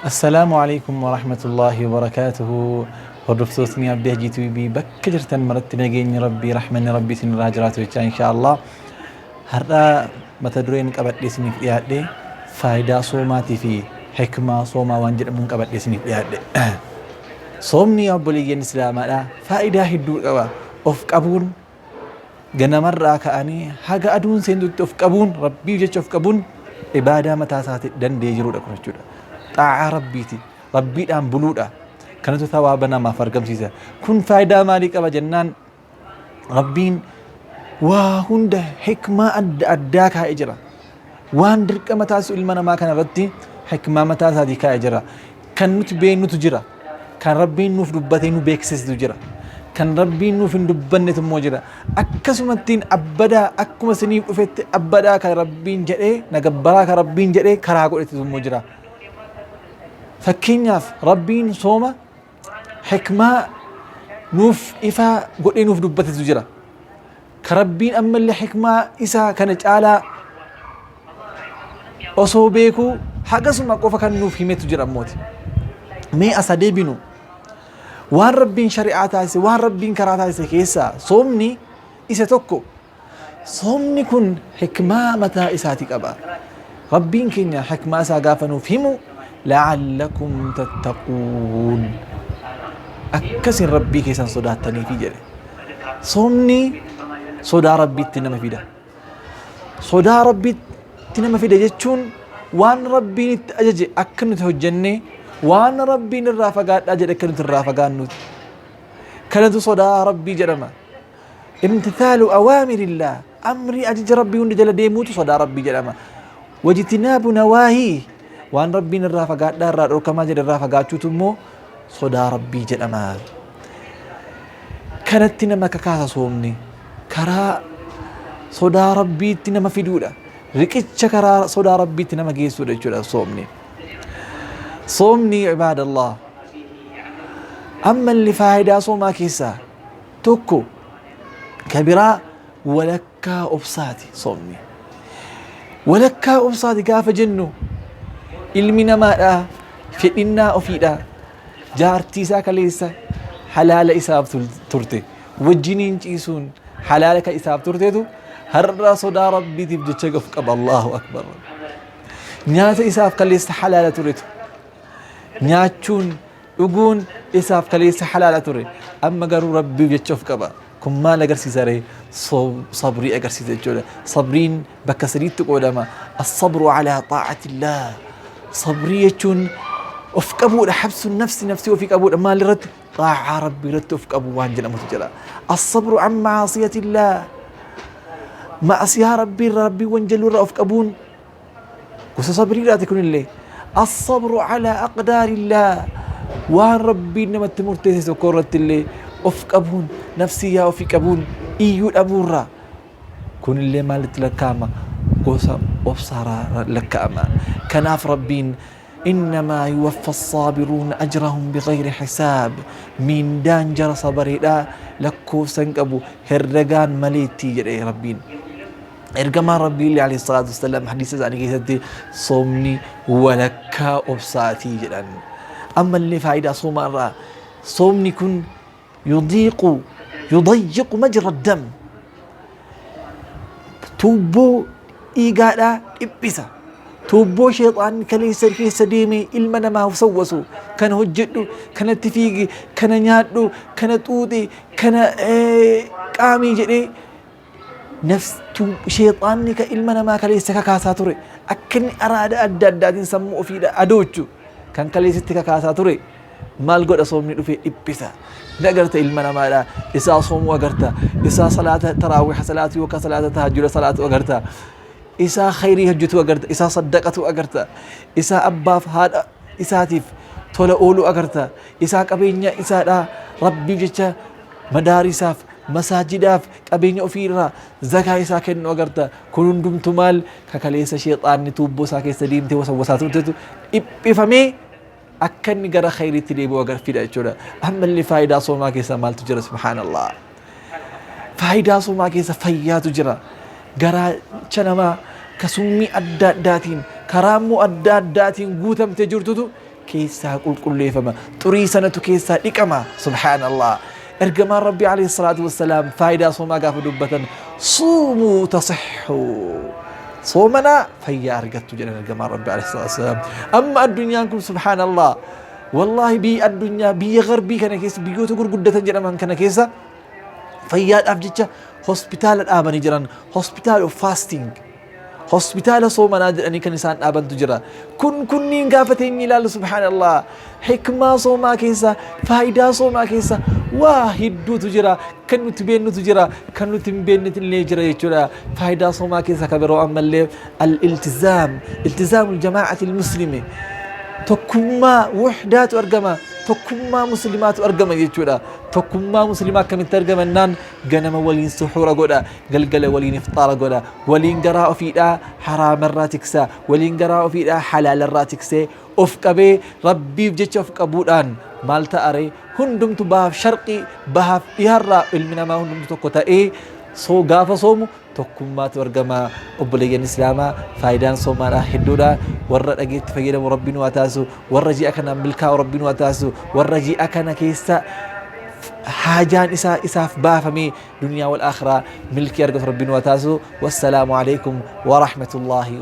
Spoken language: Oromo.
Assalaamu alaikum warahmatullaahi wabarakaatuhu. Hordoftootni Abdii Hajii TV bakka jirtan maratti nageenyi Rabbii rahmanni Rabbii isin irraa jiraatu jechaa inshaallah. Har'a mata dureen qabadhee isiniif dhiyaadhe faayidaa soomaatii fi hikmaa soomaa waan jedhamuun qabadhee isiniif dhiyaadhe. Soomni obboleeyyan Islaamaadha faayidaa hedduu qaba. Of qabuun ganamarraa ka'anii haga aduun seentutti of qabuun Rabbiif jecha of qabuun ibaadaa mataa isaati danda'ee jiruudha kun jechuudha. Xaa'aa Rabbiiti. Rabbiidhaan buluudha. Kanatu thawaaba namaaf argamsiisa. Kun faayidaa maalii qaba jennaan Rabbiin waa hunda hikmaa adda addaa kaa'ee jira. Waan dirqama taasisu ilma namaa kana irratti hikmaa mataa isaatii kaa'ee jira. Kan nuti beeknutu jira. Kan Rabbiin nuuf dubbatee nu beeksisetu jira. Kan Rabbiin nuuf hin dubbannetu immoo jira. Akkasumattiin abbadaa akkuma isiniif dhufetti abbadaa kan Rabbiin jedhee na gabbaraa kan Rabbiin jedhee karaa godhetu immoo jira. Fakkeenyaaf Rabbiin sooma hikmaa nuuf ifaa godhee nuuf dubbatetu jira. Ka Rabbiin ammallee hikmaa isaa kana caalaa osoo beekuu hagasuma qofa kan nuuf himetu jira ammooti. Mee as adeebinu waan Rabbiin shari'aa taasise waan Rabbiin karaa taasise keessaa soomni isa tokko. Soomni kun hikmaa mataa isaati qaba. Rabbiin keenya hikmaa isaa gaafa nuuf himu la'allakum tattaquun akkasin Rabbii keessan sodaattaniifi jedhe. Soomni sodaa Rabbiitti nama fida. Sodaa Rabbiitti nama fida jechuun waan Rabbiin itti ajaje akka nuti hojjennee waan Rabbiin irraa fagaadhaa jedhe akka nuti irraa fagaannuti. Kanatu sodaa Rabbii jedhama. Imtithaalu awaamirillah amrii ajaja Rabbii hunda jala deemuutu sodaa Rabbii jedhama. Wajtinaabu nawaahii waan Rabbiin irraa fagaadhaa irraa dhorkamaa jedhe irraa fagaachuutu immoo sodaa Rabbii jedhama. Kanatti nama kakaasa soomni karaa sodaa Rabbiitti nama fiduudha. Riqicha karaa sodaa Rabbiitti nama geessuudha jechuudha soomni. Soomni ibaadallah ammallee faayidaa soomaa keessaa tokko ka biraa walakkaa obsaati soomni. Walakkaa obsaati gaafa jennu ilmi namaadha fedhinnaa ofiidha jaartii isaa kaleessa halaala isaaf turte wajjiniin ciisuun halaala kan isaaf turtetu har'a sodaa rabbiitiif jecha of qaba Allahu akbar. Nyaata isaaf kaleessa halaala turetu nyaachuun Dhuguun isaaf kaleessa halaala ture. Amma garuu Rabbiif jecha of qaba. Kun maal agarsiisa ree? Sabrii agarsiisa jechuudha. Sabriin bakka sadiitti qoodama. As-sabru alaa xaa'atillaah. Sabrii jechuun of qabuudha. Habsu nafsi nafsii ofii qabuudha. Maal irratti? Xaa'aa Rabbii irratti of qabu waan jedhamutu jira. As-sabru an ma'asiyatillaah. Ma'asiyaa Rabbii irraa Rabbii wanjaluu irraa of qabuun Gosa sabriidhaati kunillee. As-sabru alaa aqdaarillaah. Waan Rabbiin namatti murteesse tokko irratti illee of qabuun, nafsiyyaa ofii qabuun, iyyuu dhabuurraa. Kunillee maalitti lakkaa'ama? Gosa obsaaraa lakkaa'ama. Kanaaf Rabbiin innamaa yuwaffa as-saabiruuna ajrahum bighayri hisaab. Miindaan jara sabareedhaa lakkoofsa hin qabu herregaan maleetti jedhe Rabbiin. Ergamaan Rabbii illee alayhi salaatu wassalaam hadiisa isaanii keessatti soomni walakkaa obsaatii jedhan. Ammallee faayidaa soomaa irraa soomni kun yudiiqu yudayyiqu majra dam tuubboo dhiigaadhaa dhiphisa. Tuubboo sheexaanni kaleessa keessa deemee ilma namaa wasawwasu kana hojjedhu kanatti fiigi kana nyaadhu kana xuuxi kana qaamii jedhee Sheexaanni ka ilma namaa kaleessa kakaasaa ture akka inni araada adda addaatiin sammuu ofiidha adoochu kan kaleessatti kakaasaa ture maal godha soomni dhufee dhiphisa. Ni agarta ilma namaadha isaa soomuu agarta isaa salaata taraawiha salaatu yookaan salaata tahajjuda salaatu agarta isaa khayrii hojjetu agarta isaa saddaqatu agarta isaa abbaaf haadha isaatiif tola ooluu agarta isaa qabeenya isaadha rabbiif jecha madaarisaaf masaajidaaf qabeenya ofii irraa zakaa isaa kennu agarta. Kun hundumtu maal ka kaleessa sheexaanni tuubboo isaa keessa deemtee wasawwasaa turtetu dhiphifamee akka inni gara khayriitti deebi'u agar fida jechuudha. Ammallee faayidaa soomaa keessa maaltu jira subhaanallah. Faayidaa soomaa keessa fayyaatu jira. Garaacha namaa ka summii adda addaatiin karaa immoo adda addaatiin guutamtee jirtutu Keessaa qulqulleeffama. Xurii sanatu keessaa dhiqama. Subhaanallah. Ergamaan Rabbii alayhi salaatu wassalaam faayidaa soomaa gaafa dubbatan, suumuu tasihhu. Soomanaa fayyaa argattu jedhan ergamaan Rabbii alayhi salaatu wassalaam. Amma addunyaan kun, subhaanallah. Wallaahi, biyya addunyaa, biyya garbii kana keessa, biyyoota gurguddatan jedhaman kana keessa fayyaadhaaf jecha hospitaala dhaabanii jiran. Hospital of fasting, hospitaala soomanaa jedhanii kan isaan dhaabantu jira. Kun kunniin gaafa teenye ilaallu, subhaanallah, hikmaa soomaa keessa, faayidaa soomaa keessa waa hedduutu jira. Kan nuti beennutu jira, kan nuti hin beeknetu illee jira jechuudha. Faayidaa soomaa keessa ka biroo ammallee al-iltizaam, iltizaamul jamaa'ati muslimi, tokkummaa wuhdaatu argama, tokkummaa muslimaatu argama jechuudha. Tokkummaa muslimaa akkamitti argama jennaan, ganama waliin suxuura godha, galgala waliin ifxaara godha, waliin garaa ofiidhaa haraamarraa tiksa, waliin garaa ofiidhaa halaalarraa tiksee of qabee, Rabbiif jecha of qabuudhaan maal ta'are? Hundumtu bahaaf sharqii, bahaaf dhiharraa ilmi namaa hundumtu tokko ta'ee soo gaafa soomu tokkummaatu argama. Obboleeyyan islaamaa, faayidaan soomaadhaa hedduudha. Warra dhageetti fayyadamu Rabbi nu haa taasisu. Warra ji'a kanaan milkaa'u Rabbi nu haa taasisu. Warra ji'a kana keessa haajaan isaa isaaf baafamee duniyaa wal akhiraa milkii argatu Rabbi nu haa taasisu. Wassalaamu alaikum wa rahmatullaahi.